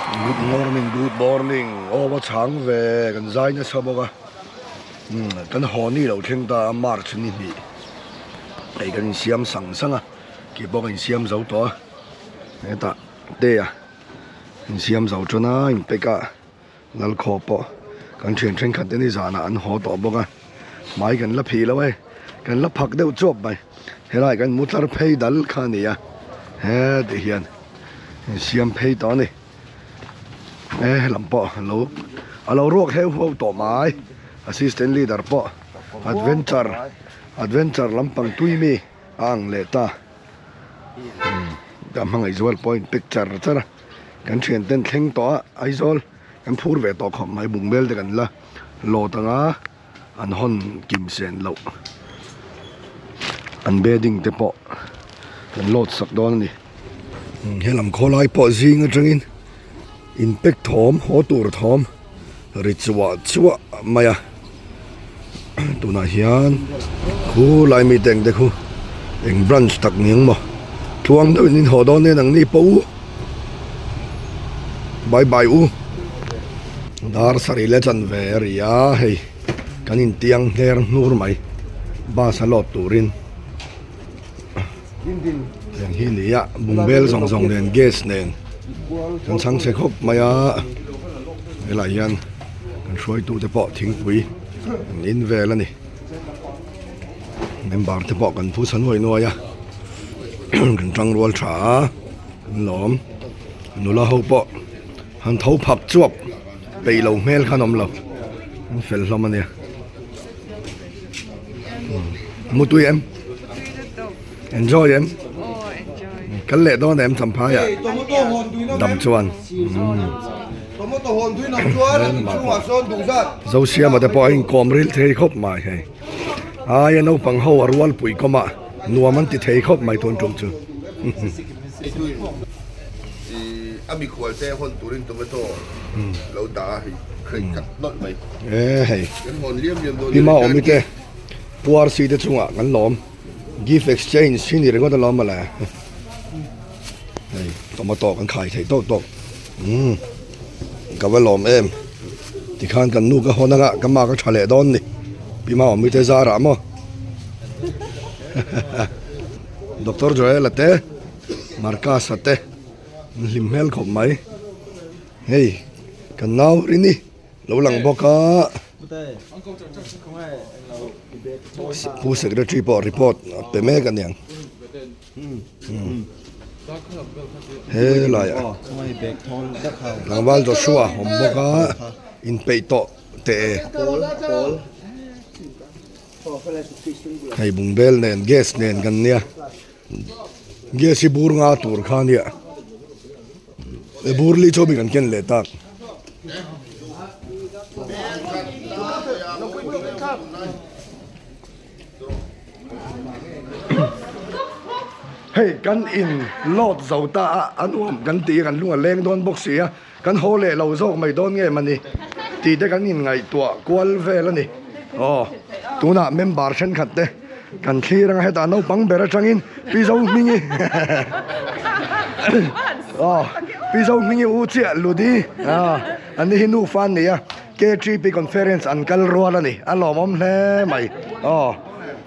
Good morning good morning aw va chhang ve kan zai nasa bawk a umm kan haw ni lo thleng ta a march ni hnih hei kan insiam sang sang a kei pawh ka insiam zo tawh a hetah te a insiam zo tan a inpack a. Lalkhaw pawh kan thian thenkhat te ni zanah an haw tawh bawk a, hmai kan la phih lo e, kan la phak deuh chuap mai, helai kan mu tlar phei dal kha a ni a, heti hian insiam phei tawh a ni, e helam pawh a lo a lo ruak heu huau tawh mai, assistant leader pawh adventure adventure lampang tui mi a ang leh ta. Ka hmangaih zual pawh a inpek char char a, kan thian ten thleng tawh a Aizawl kan phur ve tawh khawp mai bungbel te kan la lawt ang a an hawn kim sen loh an bedding te pawh kan lawt sak dawn a ni. Helam khawlai pawh zing atangin inpek thawm haw tur thawm ri chuah chuah mai a tunah hian khulai mi te ang te khu eng branch tak ni ang maw tluang deuh in in haw dawn nen ang ni pawh u bye bye u dar sarih leh chanve a ri a hei kan intiang hler hnur mai bus a load turin. Heng hi ni a bungbel zawng zawng nen gas nen kan chhang chhe khawp mai a helaiah hian kan hruaitu te pawh thingpui an in vel a ni member te pawh kan phu sa nuai nuai a kan tangrual tha a kan lawm nula ho pawh han tho phak chuap peih lo hmel kha an awm lo an fel hlawm a nia. Mutui em? Enjoy em? Kal leh dawn em Champhai ah? Dam chuan. Zosiama te pawh a inkawm ril thei khawp mai hei. Aia naupang ho a rualpui kawm a nuam an ti thei khawp mai tun tum chu. A mikhual te hawn turin tomato lo dah a hei hreih khat nawlh mai. E hei Kan hawn liam liam dawn Pi Maawmi te Pu RC te chungah kan lawm gift exchange hi ni ringawt alawm mawle hei tomato kan khai thei tawk tawk umm ka va lawm em tikhan kan nu ka hawn anga ka ma ka tha leh dawn ni Pi Maawmi te zarah maw Doctor Joel-a te. Marcus-a te an hlim hmel khawp mai hei kan nau rini lo lang bawk a pu secretary pawh report a pe mek a niang helai ah tlangval Joshua a awm bawk a inpeih tawh teh e. Hei bungbel nen gas nen kan nia. Gas hi bur nga tur kha ania e bur li chu mi kan ken leh tak. Hei kan in load zo ta a a nuam kan tih a kan lung a leng dawn bawk si a kan haw leh lo zawk mai dawn nge mani tih te kan inngaihtuah kual vel a ni aw tunah member thenkhat te kan thlir anga hetah naupang ber atangin Pi Zohmingi aw Pi Zohmingi u chiah Ludi aw an ni hi nufa an ni a K3P conference an kal rual a ni a lawmawm hle mai aw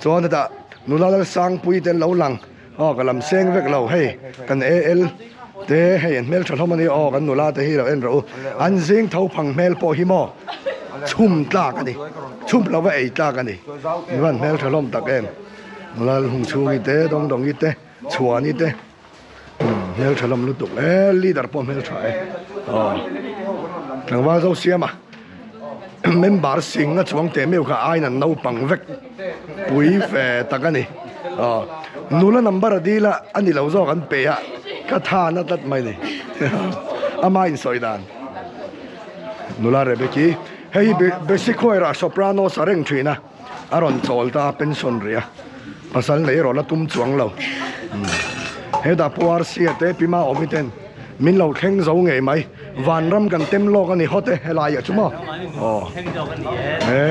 chuan hetah nula Lalsangpuii te an lo lang. Aw ka lam seng vek lo hei kan AL te hei an hmeltha hlawm a ni aw kan nula te hi lo en rawh u an zing tho phang hmel pawh hi maw chhum tlak a ni chhum lova ei tlak a ni an van hmeltha hlawm tak em nula hung chhungi te dawng dawngi te chhuani te hmeltha hlawm lutuk e leader pawh hmeltha e aw tlangval zo siam a member sing a chuang teh meuh kha ain an naupang vek pui ve tak a ni aw nula number a dil a a ni lo zawk an pe a ka tha na tlat mai ni ama insawi dan nula Rebecca hei hi basic choir ah soprano sa reng thin a a rawn chawl ta a pension rih a pasal nei erawh la tum chuang lo hetah Pu Arsia te Pi Maawmi ten min lo thleng zo ngei mai vanram kan tem lawk a ni hawt e helai ah chu maw aw e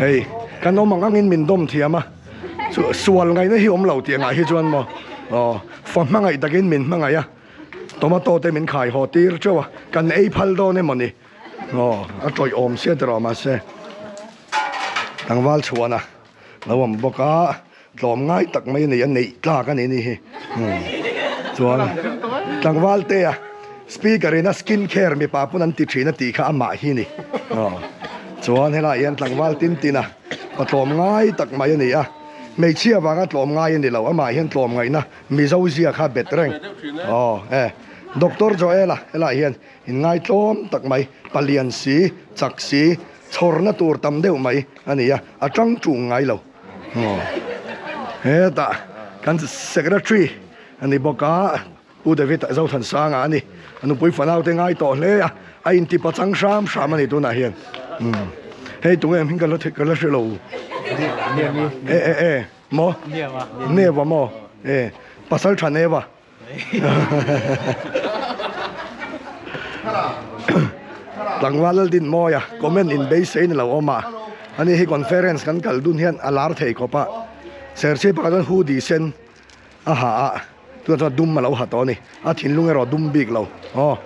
hei kan awm ang angin min dawm thiam a chu sual ngaihna hi awm lo tih angah hi chuan maw aw fa hmangaih takin min hmangaih a. Tomato te min khai haw tir teuh a, kan ei phal dawn emaw ni? Aw, a tawih awm sia tiraw mahse tlangval chhuan a lo awm bawk a, tlawm ngai tak mai a ni, a neih tlak a ni ni hi. Chuan tlangval te a speaker in a skin care mipa pawn an ti thin a tih kha amah hi ni. Aw, chuan helaiah hian tlangval tin tin a pa tlawm ngai tak mai a ni a, hmeichhia vanga tlawm ngai a ni lo, amah hian tlawm ngaihna Mizo zia kha bet reng. Aw e. Doctor Joel-a helaiah hian inngaitlawm tak mai, palian si, chak si, chhawrna tur tam deuh mai a ni a, a tang tung ngai lo. Aw. Hetah kan Secretary a ni bawk a, Pu David Zothansanga a ni. A nupui fanaute ngai tawh hle a, a inti pachang hram hram a ni tunah hian. Umm. Hei tunge hming ka la ka la hre lo. E e e. Maw? Neva maw? E, pasal tha Neva. Tlangval Laldinmawia comment in beisei ni lo awm a, ani hi conference kan kal dun hian a lar thei khawp a, Serchhip pakhat chuan hoodie sen a ha a, tunah chuan dum a lo ha tawh a ni, a thinlung erawh dum bik lo aw,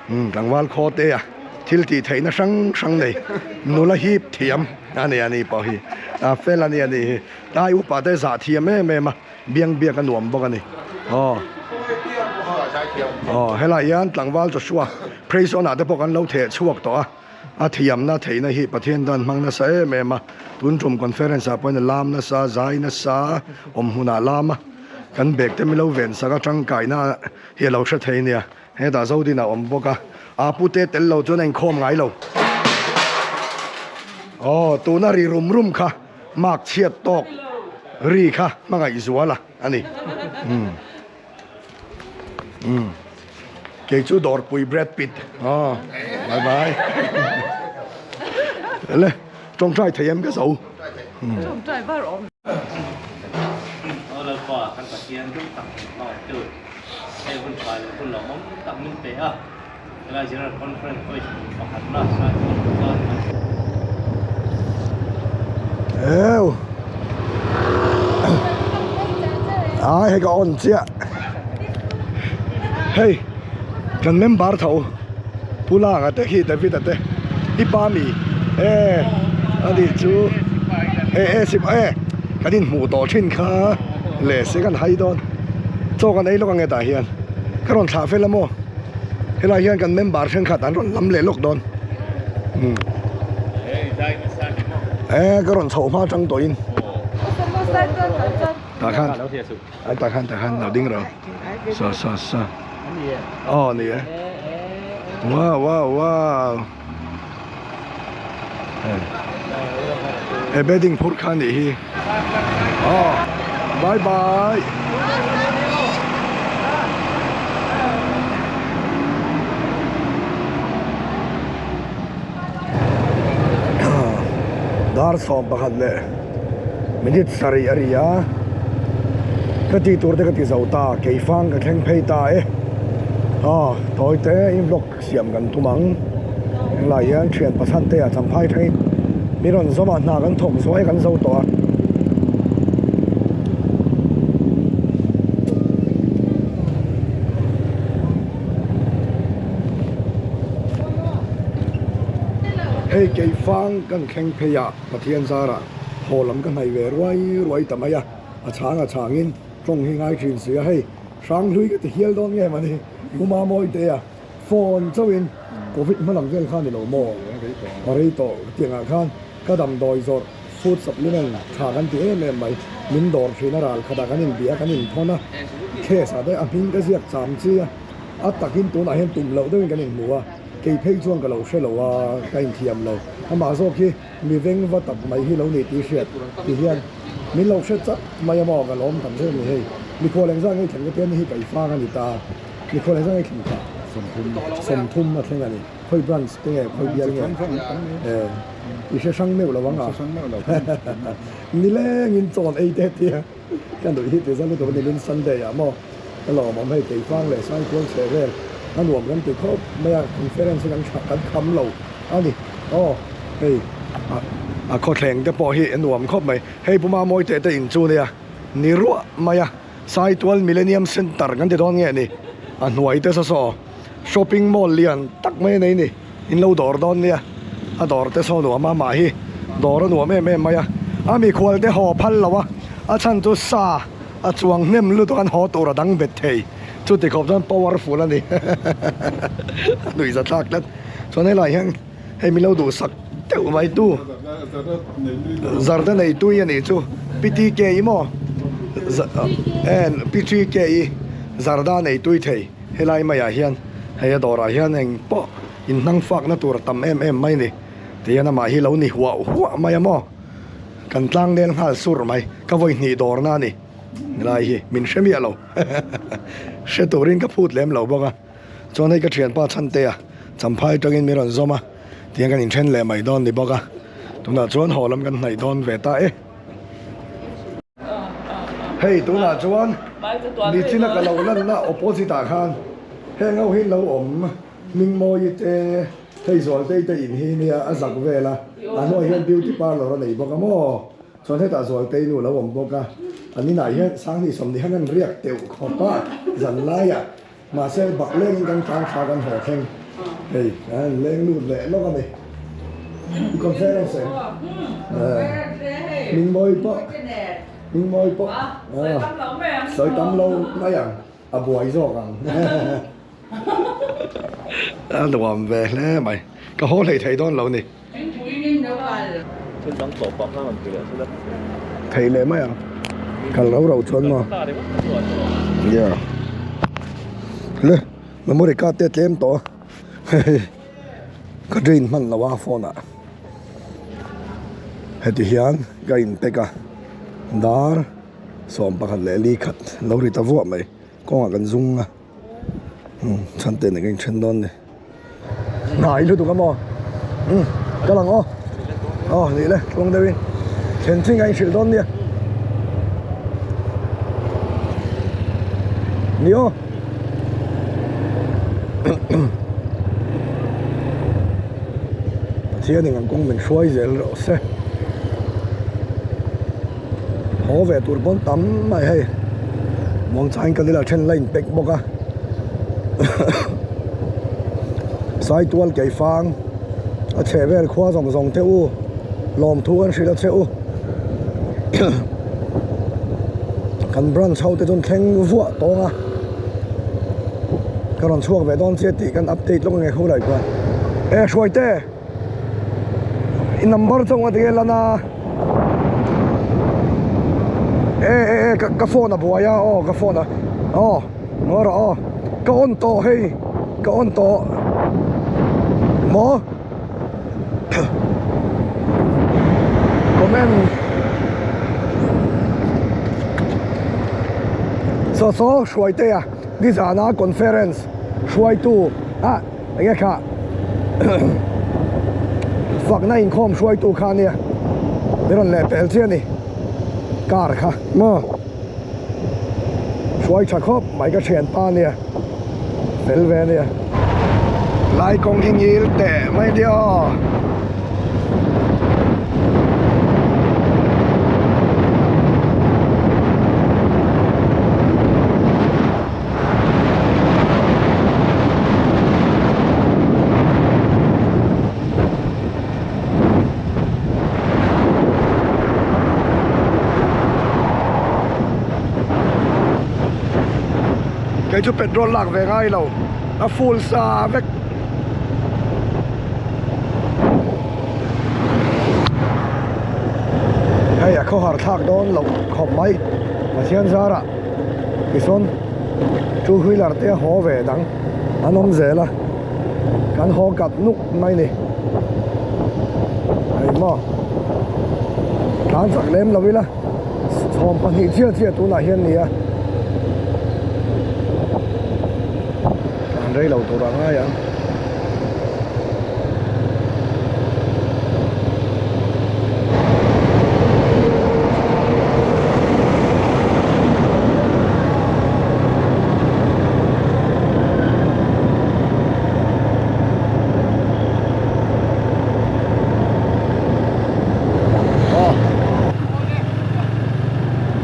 umm tlangval khaw te a thil tih theihna hrang hrang nei nula hip thiam a ni a ni pawh hi a fel a ni a ni hi tlai upa te zah thiam em em a biang biak a nuam bawk a ni aw aw helaiah hian tlangval Joshua praise on ah te pawh kan lo theh chhuak tawh a. A thiamna theihna hi Pathian dan hmang nasa em em a, tun tum conference ah pawhin a lam nasa, zai nasa, awm hmunah lam a, kan bag te milo ven sak a tangkaina hi a lo hre thei nia, hetah Zodin a awm bawk a, aa pute tel lo chuan a inkhawm ngai lo. Aw tuna ri rum rum kha mark chhiat tawk ri kha hmangaih zual a a ni. Umm. Umm kei chu dawrpui Brad Pitt aw bye bye le tawngtai thei em ka zo tawngtai var awm Aw Lalpa kan Pathian rum tak hma tu hei hun tha leh hun lawmawm tak min pe a helai General Conference vawi pakhatna sai chuan kan Eu. Ai hei ka on chiah. Hei kan member tho Pu Langa te khi David a te i pa mi e ani chu e e sim e kan inhmuh tawh thin kha le se kan hai dawn chaw kan ei lawk ange tah hian ka rawn thlah fel a maw. Helai hian kan member thenkhat an rawn lam leh lawk dawn. Umm. E ka rawn chhoh hma tang tawhin. Tah khan. Ai tah khan tah khan lo ding rawh. Sa sa sa. Aw ni e. Wow wow wow. E bedding phurh kha nih hi. Aw bye bye. Dar 11 leh minute sarih a ri a ka tih tur te ka ti zo ta keifang ka thleng phei ta e aw tawi te in vlog Siam kan tum ang. Henglai hian thian pasal te a champhai thlengin mi rawn zawm a, hna kan thawk zuai kan zo tawh a. Hei keifang kan thleng phei a, Pathian zarah haw lam ka hnaih ve ruai ruai ta mai a, a chhang a chhangin tawng hi ngai thin si a, hei Hranghlui ka ti hial dawn nge mani Puma Mawite a phone chauhin Covid hma lam vel kha a ni lo maw? A rei tawh tiangah khan ka damdawi zawrh food supplement tha kan ti em em mai min dawr thin a ral khatah kan inbia kan inthawn a case ah te a hming ka ziak cham chi a a takin tunah hian tum loh deuhin kan inhmu a kei phei chuan ka lo hre lo a ka inthiam lo amah zawk hi Mi veng va tak mai hi lo ni tih hriat ti hian min lo hre chak mai a maw ka lawm tam zet a ni hei. Mikhual engzah ngei thleng ka tian hi ka i fang a ni ta. Mikhual engzah ngei thleng kha 30 a thleng a ni. Khawi branch te nge khawi bial nge i hre hrang meuh lo ang a. Nilengin chawn ei te tia ka nuih hi ti zan lutuk a ni lun Sunday ah maw ka lawm awm hei keifang leh saikual chheh vel a nuam kan ti khawp mai a conference hi kan kham lo a ni. Aw hei a khawthleng te pawh hi a nuam khawp mai hei Pu Mamawi teh te in chu nia ni ruah mai a Saitual Millennium Centre kan ti dawn nge ni. A hnuai te saw saw shopping mall lian tak mai a nei ni. In lo dawr dawn nia. A dawr te saw nuam a mah hi dawr a nuam em em mai a. A mikhual te haw phal lo a, a chhan chu sa a chuang hnem lutuk an haw tur a dang bet thei. Chuti khawp chuan powerful a ni. A nuihza thlak tlat. Chuan helai hian hei min lo duhsak deuh mai tu zarda nei tui a nih chu Pi TK i maw Pi TK i zarda nei tui thei helai maiah hian hei a dawrah hian eng pawh inhnang fakna tur a tam em em mai a ni tihian amah hi lo ni huah huah mai a maw kan tlang nel nghal sur mai ka vawi hnih dawrna a ni helai hi min hre miah lo hre turin ka phut lem lo bawk a. Chuan hei ka thianpa Chhantea Champhai atangin min rawn zawm a, tiang kan inthen leh mai dawn ni bawk a, tunah chuan haw lam kan hnaih dawn ve ta e. Hei tunah chuan nichina ka lo lanna opposite ah khan heng ho hi lo awm Hmingmawii te hei Zualtei te in hi nia a zak vel a, a hnuai hian beauty parlour a nei bawk a maw. Chuan hetah Zualtei nu lo awm bawk a, an inah hian Sanghnih sawmhnih hian an riak teuh khawp a zan laiah. Mahse bak lengin kan tlang thla kan haw thleng hei an leng lut leh lawk a ni. I conference eng? Hmingmawi pawh Hmingmawi pawh sawi tam lo mai ang a buai zawk ang. A nuam ve hle mai. Ka haw hlei thei dawn lo ni. Thei leh mai ang. Kal rau rau chuan maw. Yeah. Le memory card te tlem tawh a. Ka drain hman lo a phone ah. Heti hian ka in pack a. Dar 11 leh li khat lo ri ta vuah mai. Kawngah kan zung a. Chhan te nen kan inthen dawn ni. Hnai lutuk a maw? Umm ka lang aw. Aw nih le tluang deuhin thlen chin kan inhrilh dawn nia. Ni aw. Pathianin an kawng min hruai zel rawh se. Haw ve tur pawn tam mai hei muangchangin kan ila then la in pack bawk a Saitual Keifang a chheh vel khua zawng zawng te u lawmthu kan hrilh a che u kan branch ho te chuan thleng vuah tawng a ka rawn chhuak ve dawn che tih kan update lawk ange khulai khuan e hruaite. I number chu anga tinge lan a e e e ka phone a buai a aw ka phone a aw ngaw rawh aw ka on tawh hei ka on tawh maw comment saw saw hruaitea nizana conference hruaitu ah. Enge kha fakna inkhawm hruaitu kha ania i rawn leh pel chiah a ni car kha maw hruai tha khawp mai ka thianpa ania fel ve ania. Lai kawng hi ngil teh mai nia aw. Kei chu petrol lak ve ngai lo a full sa vek. Hei a khawhar thlak dawn loh khawp mai Pathian zarah. Tichuan two wheeler te a haw ve dang an awm zel a kan haw kat nuk mai ni hei maw tlan chak lem lo ila chhawm pahnih chiah chiah tunah hian ni a tlan rei lo tur a ngai ang.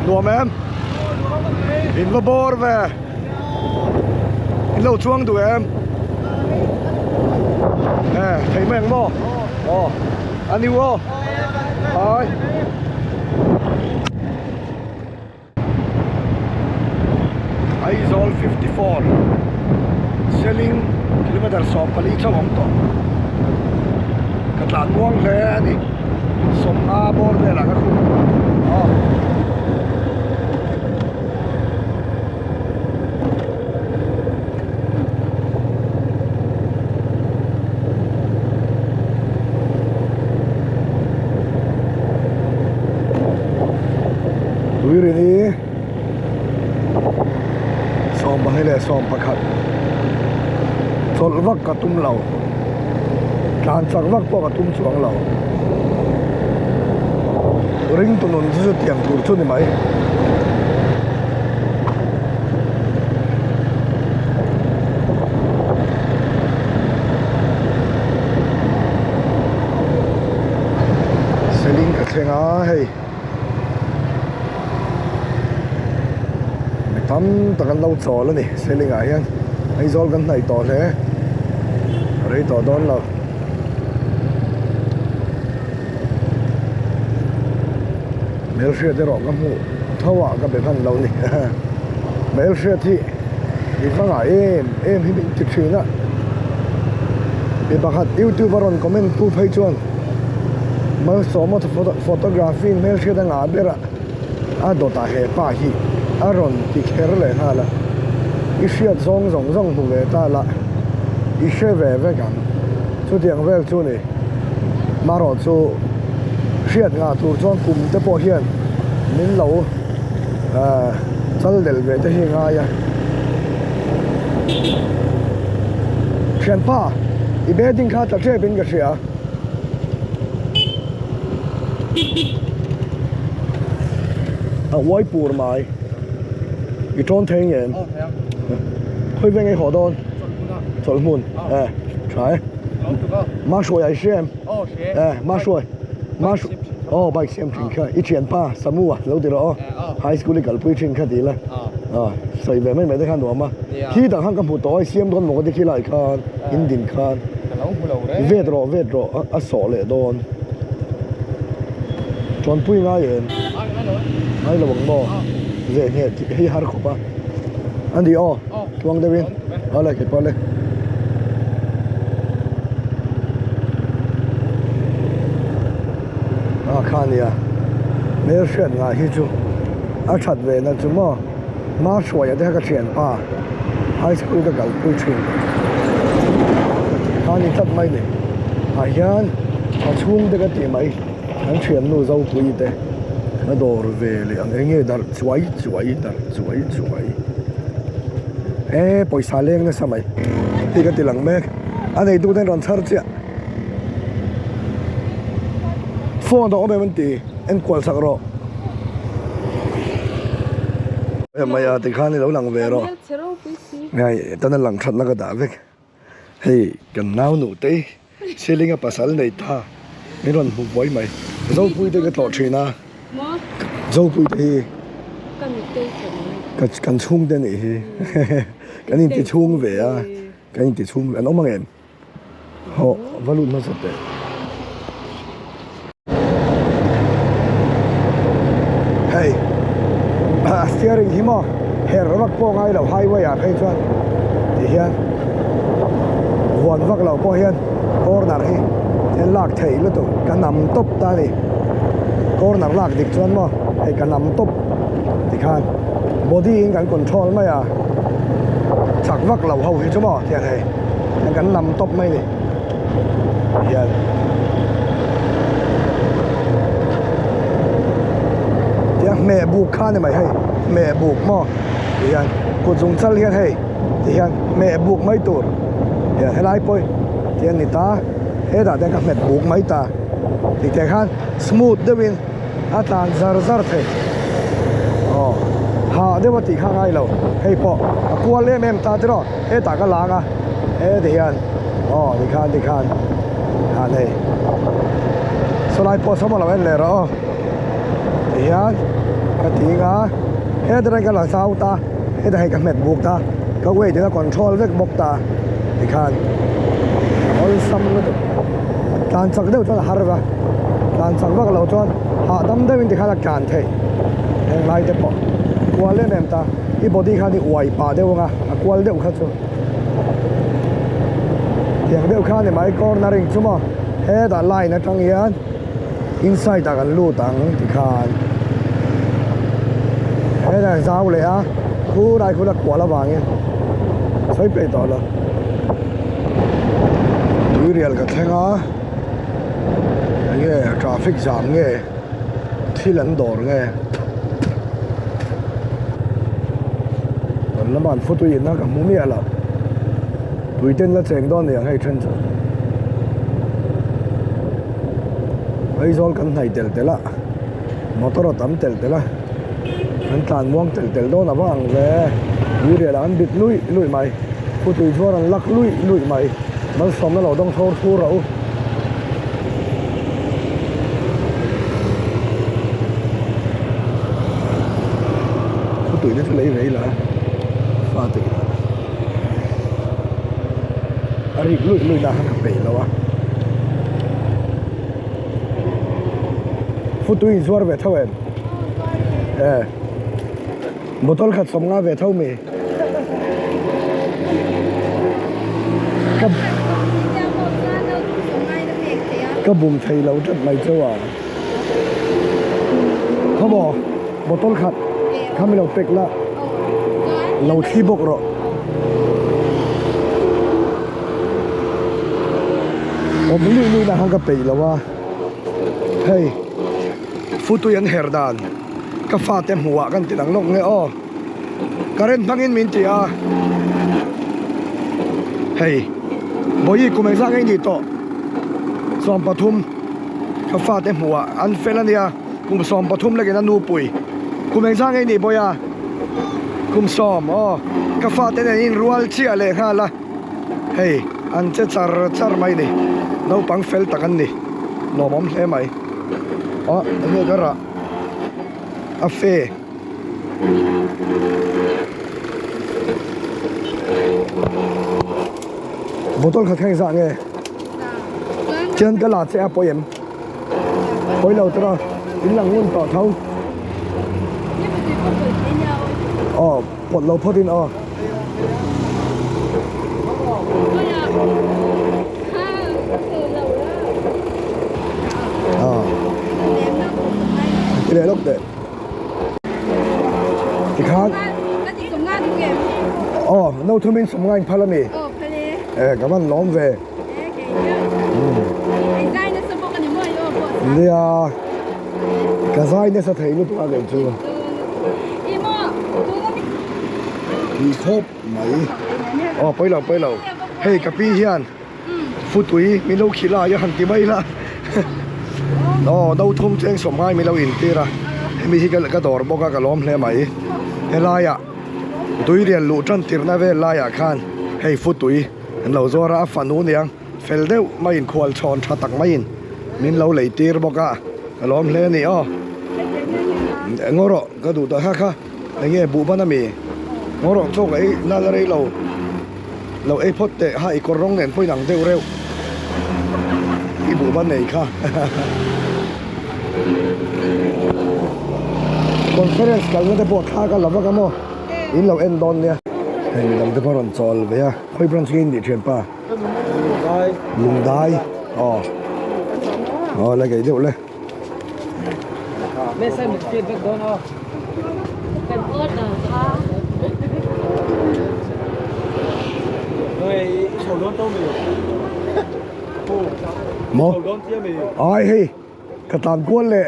Nuam em? In va bawr ve. lo chuang duh em? E, thei mai ang maw? Aw, a ni aw. Hai. Aizawl 54 Seling kilometer 14 chauh awm tawh. Ka tlan muang hle a ni. 50 bawr velah ka khum. Aw. Tuirin hi 12 leh 11 chawlh vak ka tum lo tlan chak vak pawh ka tum chuang lo ringtu nun chu chutiang tur chu ni mai. Seling ka thleng a hei mi tam tak an lo chawl a ni seling ah hian Aizawl kan hnaih tawh hle rei tawh dawn lo. Hmelhriat erawh ka hmuh tho ah ka be hman lo ni hmelhriat hi i va ngah em em hi min ti thin a mi pakhat youtube a rawn comment tu phei chuan Malsawma photography in hmelhriat a ngah ber a a dawtah he pa hi a rawn ti kher leh nghal a i hriat zawng zawng zawng hmu ve ta la i hre ve vek ang chutiang vel chu ni marawh chu hriat ngah tur chuan kum te pawh hian min lo ahh chal del ve te hi a ngai a thianpa i batting kha tla tep in ka hria. A uai pur mai i tawn thei nge em khawi veng ei haw dawn chawlh hmun e tha e ma hruai ai hria em e ma hruai ma hruai aw bike siam thin kha i thianpa Samu a lo ti rawh aw high school i kalpui thin kha ti ila sawi ve mai mai te kha nuam a khi dang khan ka hmu tawh a i siam dawn maw ka ti khi lai khan in din khan vet rawh vet rawh a sawh leh dawn chuanpui ngai em ngai lo ang maw zeh ngheh tih hi har khawp a a ni aw tluang deuh in awle kei pawh le a kha nia hmelhriat ngah hi chu a that ve na chu maw. Hma hruaia te kha ka thianpa high school ka kalpui thin kha ni tlat mai ni ah hian a chhung te ka tih mai an thiannu Zopui te a dawr ve leh ang eng nge darh chuai chuai darh chuai chuai e pawisa leng nasa mai tih ka ti lang mek a neitu ten rawn chhar chiah phone a awm em an ti. Enkual sak rawh. Mai a tikhan i lo lang ve rawh. Ngai tana lang thatna ka dah vek. Hei kan nau nu te ceiling a pasal nei ta min rawn hmu buai mai. Zopui te ka tlawh thin a. Zopui te hi kan chhung te nih hi. Kan inti chhung ve a. Kan inti chhung ve an awm ang em? Hawh va lut hmasa teh. Hei a steering hi maw her vak pawh ngai lo highway ah phei chuan ti hian huan vak lo pawh hian corner hi hian lak theih lutuk ka nam tawp ta a ni corner lak dik chuan maw hei ka nam tawp tikhan body in kan control mai a chak vak lo ho hi chu maw tiang hei. Kan lam tawp mai ni hian tiang hmeh buk kha ni mai hei hmeh buk maw ti hian kut zung chal hian hei ti hian hmeh buk mai tur hian helai pawh hi tiang ni ta hetah te ka hmet buk mai ta ti te khan smooth deuhin a tlan zar zar thei aw hah deuh a tih kha ngai lo hei pawh a kual em em ta tiraw. Hetah ka lang a heti hian aw tikhan tikhan han hei sawlai pawh sawm a lo en leh rawh aw tihian ka ting a hetah ka la zau ta hetah hei ka hmet buk ta. Ka weight in a control vek bawk ta tikhan awlsam lutuk tlan chak deuh chuan a har va tlan chak vak loh chuan hahdam deuhin tikhan a tlan theih heng lai te pawh kual em em ta i body khan i uai pah deuh anga a kual deuh kha chu tiang deuh kha a ni mai cornering chu maw hetah line atang hian inside ah kan lut ang tikhan hetah zau leh a khulai khu la kual avangin sawi peih tawh lo tuirial ka thleng a enge traffic jam nge thil an dawr nge kan lama an photo in a ka hmu miah lo tui ten la cheng dawn aniang hei then chu. Aizawl kan hnaih telh telh a motor a tam telh telh a kan tlan muang telh telh dawn a va ang ve tuirial ah an bit luih luih mai khutui chuan an lak luih luih mai malsawmna lo dawng thawr thur rawh u. Khutui te chu lei ve ila fate ila a rik luih luih lah khan ka peih lo a futui inzuar ve tho em e bottle khat sawm nga ve tho mi ka ka bum thei lo tlat mai chauh a khawmaw bottle khat kha mi lo pack la lo thli bawk rawh. Awm luih luih lah khan ka peih lo a hei futui an her dan ka fate hmuh ah kan ti lang lawk nge aw current hmangin min ti a hei vawi kum engzah nge ni tawh 13 ka fate hmuh ah an fel ania kum 13 lekin a nupui kum engzah nge ni bawiha kum 10 aw ka fate nen inrual chiah leh nghal a hei an che char char mai a ni naupang fel tak an ni lawmawm hle mai aw enge ka rah a fe. Bottle khat kha engzah nge chian ka la che a pawi em pawi lo tawh a in lang ngun tawh tho aw pawt lo phawt in aw. Ti leh lawk teh. Tikhan. Aw, no thumin sawmnga in phal a mi? E, ka van lawm ve. Nia, ka zai nasa thei lutuk a kei chu. Tui khawp mai. Aw, pawi lo, pawi lo. Hei ka pi hian futui min lo khilh a, a han ti mai la. Aw, no thum cheng sawmngai min lo intir a. Hemi hi ka dawr bawk a, ka lawm hle mai. Helaiah tuirial luh tan tirhna vel laiah khan hei futui an lo zuar a, a fanu aniang fel deuh maiin khual chhawn tha tak maiin min lo lei tir bawk a, ka lawm hle a ni aw. Ngaw rawh ka duh tawh kha kha eng nge buh ban a mi ngaw rawh chaw ka ei na la rei lo lo ei phawt teh ha i kawr rawng nen pawh in ang deuh reuh i buh ban nei kha conference kalna te pawh thla ka la vak a maw in lo en dawn nia hei midang te pawh a rawn chawl ve a khawi branch nge in nih thianpa lungdai aw aw la kei deuh le. Maw ai hei ka tlan kual leh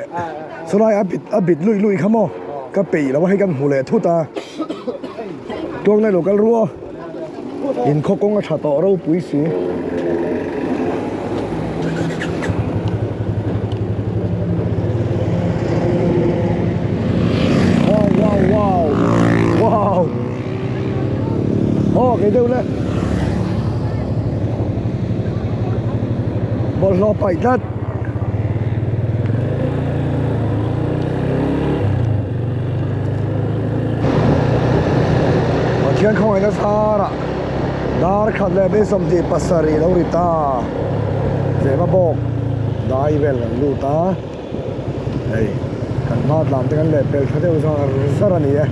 chulai a bit a bit luih luih kha maw ka peih lo a hei kan hmu leh thut a tuang nai lo kal ru aw in khaw kawng a tha tawh ropui si. Wow wow wow wow aw kei deuh le bawlhhlawh paih tlat. Pathian khawngaihna zarah dar khat leh mi 27 lo ri ta. Zema bawk dai vel kan lut a, hei kan hma tlan te kan leh pel tha deuh zar zar a ni e.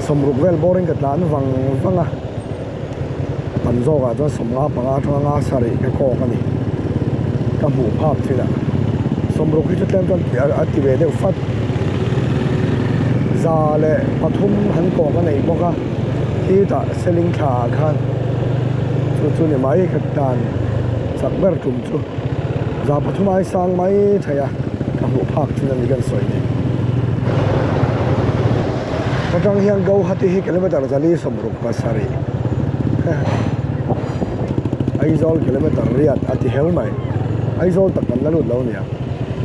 60 vel bawrin ka tlan vang vang a, a tam zawkah chuan 55 atanga nga sarih ka kawk a ni. Ka hmuh phak thin a, 60 hi chu tlem chuan a ti ve deuh fat. 103 han kawk a nei bawk a, khitah seling thla ah khan chu chu ni mai ka tan chak ber tum chu 103 ai sang mai thei a ka hmuh phak chin a ni kan sawi ni. Atang hian Guwahati hi kilometer 467 Aizawl kilometer riat a ti hel mai Aizawl tak kan la lut lo nia.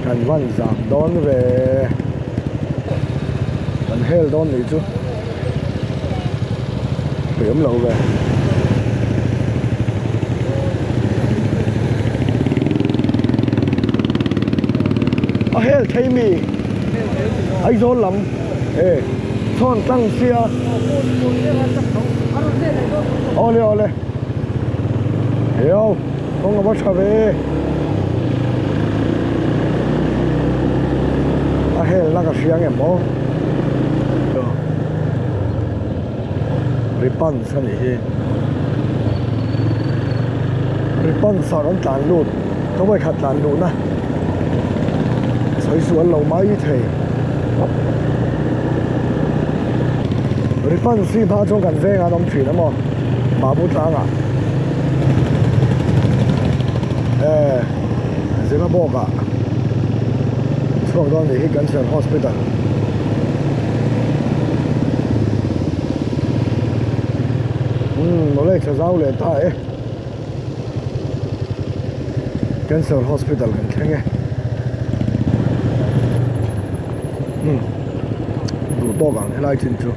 Kan van zam dawn ve. Kan hel dawn nih chu. Tui awm lo ve. A hel thei mi. Aizawl lam. E chhawn tlang sia. Awle awle. Eo. Kawng a va tha ve a hel na ka hria ngem aw Ripans a nih hi Ripans ah kan tlan lut ka vawikhat tlan luh na sawi sual lo mai thei Ripans hi hma chuan kan vengah an awm thin a maw Babu tlangah. Eh Zimabawk ah chhuak dawn nih hi Cancer Hospital umm knowledge a zau leh ta e Cancer Hospital kan thleng e umm duh tawk ang helai chin chu.